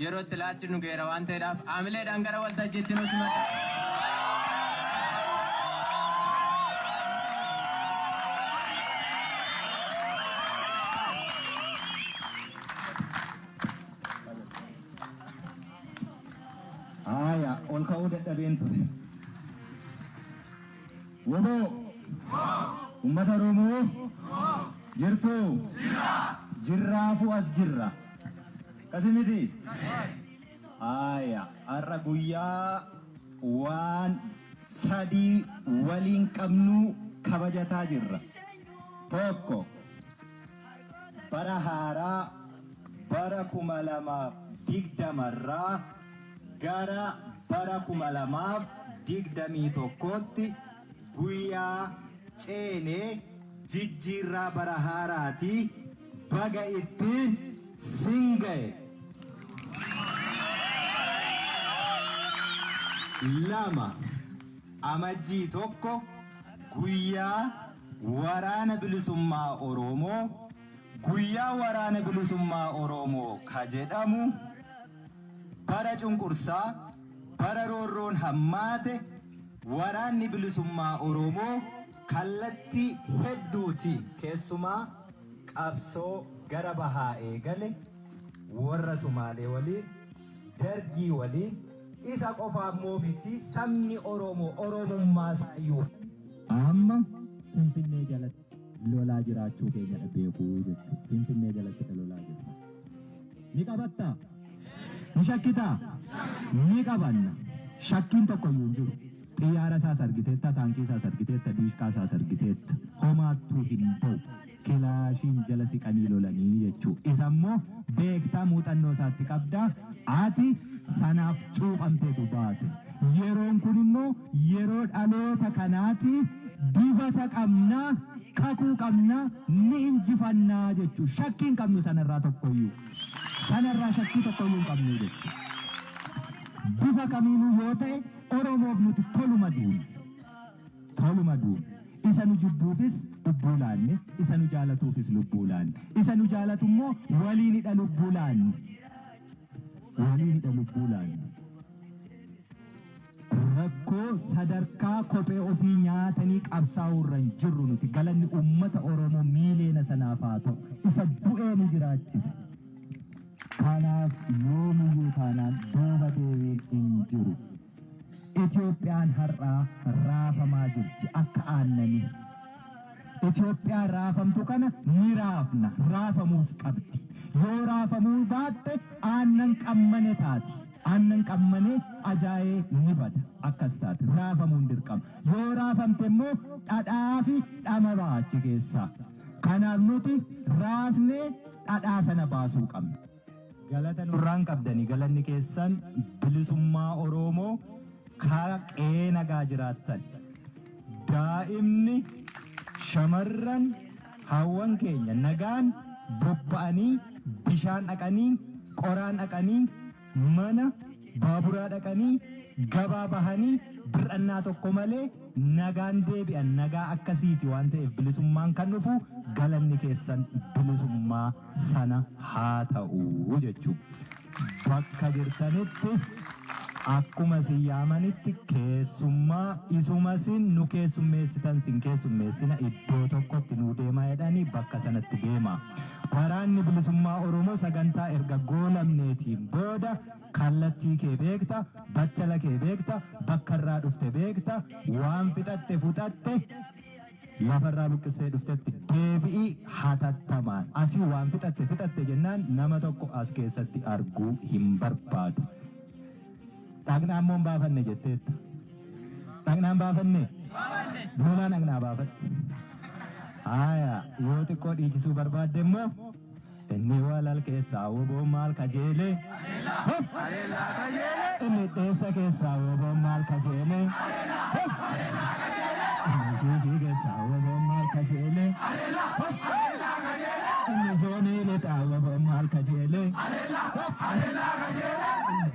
Yeroo itti laachuun nu geera waan ta'eedhaaf aamileedhaan gara waltajjiitti nu simata. Aya, ol ka'uu dadhabeen ture. Woboo! Uummata Oromoo! Jirtuu? Jirraafuu as jirra. Kasi miti? Aya, har'a guyyaa waan sadii waliin qabnu kabajataa jirra. Tokko, bara haaraa bara 2020 gara bara 2021tti guyyaa ceenee jijjiirraa bara haaraati baga ittiin singa'e. Lama, amajjii 1 guyyaa waraana bilisummaa Oromoo, guyyaa waraana bilisummaa Oromoo ka jedhamu bara cunqursaa, bara roorroon hammaate waraanni bilisummaa Oromoo kallattii hedduuti keessumaa qabsoo gara bahaa eegale warra Sumaalee waliin, Dargii waliin, isa qofa ammoo miti sabni Oromoo Oromummaa isaayyuu amma Finfinnee jalatti lolaa jiraachuu keenya beekuu jechuudha. Finfinnee jalatti lolaa jirra. Ni qabattaa? Ni shakkitaa? Ni qabanna. Shakkiin tokko iyyuu hin jiru. Xiyyaara isaas argiteetta, taankii isaas argiteetta, diishqaa isaas argiteetta. Homaattuu hin ba'u. Kilaashiin jala siqanii lolanii jechuudha. Isa immoo beektaa muuxannoo isaatti qabdaa. Ati sanaaf cuuphamteetu baate. Yeroon kun immoo yeroo dhaloota kanaati dibata qabnaa, kakuu qabnaa, ni injifannaa jechuudha. Shakkii hin qabnu sanarraa tokkoyyuu. Sanarraa shakkii tokkoyyuu hin qabnu jechuudha. Bifa kamiinuu yoo ta'e Oromoof nuti toluma duuna. Toluma duuna. Isa nu jibbuufis lubbuu laanne, isa nu jaalatuufis lubbuu laanne. Isa nu jaalatu immoo waliinidha lubbuu laanne. Waliinidha lubbuu laanne. Rakkoo sadarkaa kophee ofii nyaatanii qabsaa'uu irra hin jirru nuti. Galanni uummata Oromoo miiliyoona sanaaf haa ta'u. Isa du'ee nu jiraachise. Kanaaf yoomiyyuu taanaan duuba deebiin hin jiru. Itoophiyaan har'aa raafamaa jirti akka aannanii. Itoophiyaan raafamtu kana ni raafna, raafamuus qabdi. Yoo raafamuu baatte aannan qammane taati. Aannan qammane ajaa'ee ni bada. Akkas taate raafamuun dirqama. Yoo raafamte immoo dhadhaa fi dhama ba'a achi keessaa. Kanaaf nuti raasnee dhadhaa sana baasuu qabna. Galata nurraan qabdanii galanni keessan bilisummaa Oromoo qe'ee nagaa jiraattan. Daa'imni shamarran hawwan keenya nagaan bobba'anii bishaan dhaqanii qoraan dhaqanii mana baaburaa dhaqanii gabaa bahanii bir'annaa tokko malee nagaan deebi'an nagaa akkasiiti waan ta'eef bilisummaan kan dhufu galanni keessan bilisummaa sana haa ta'u jechuudha. Bakka jirtanitti akkuma sin yaamanitti keessummaa isuma sin nu keessummeessitan sin keessummeessina iddoo tokkotti nu deemaa jedhanii bakka sanatti deema. Waraanni bilisummaa Oromoo sagantaa erga goolamneetiin booda kallattii kee beekta, battala kee beekta, bakka irraa dhufte beekta, waan fixatte fuxatte lafarraa buqqistee dhuftetti deebi'ii hatattamaan. Asii waan fixatte fixatte jennaan nama tokko as keessatti arguu hin barbaadu. Dhaqnaa immoo hin baafanne jetteetta. Dhaqnaa hin baafanne? Lolaa dhaqnaa baafadhu. Aya, yoo xiqqoo dhiichisuu barbaadde immoo inni walal keessaa woboo maal kajeelee? Inni dheessa keessaa woboo maal kajeelee? Suusii keessaa waboon maal kajeelee? Inni zoonii lixaa waboon maal kajeelee? Inni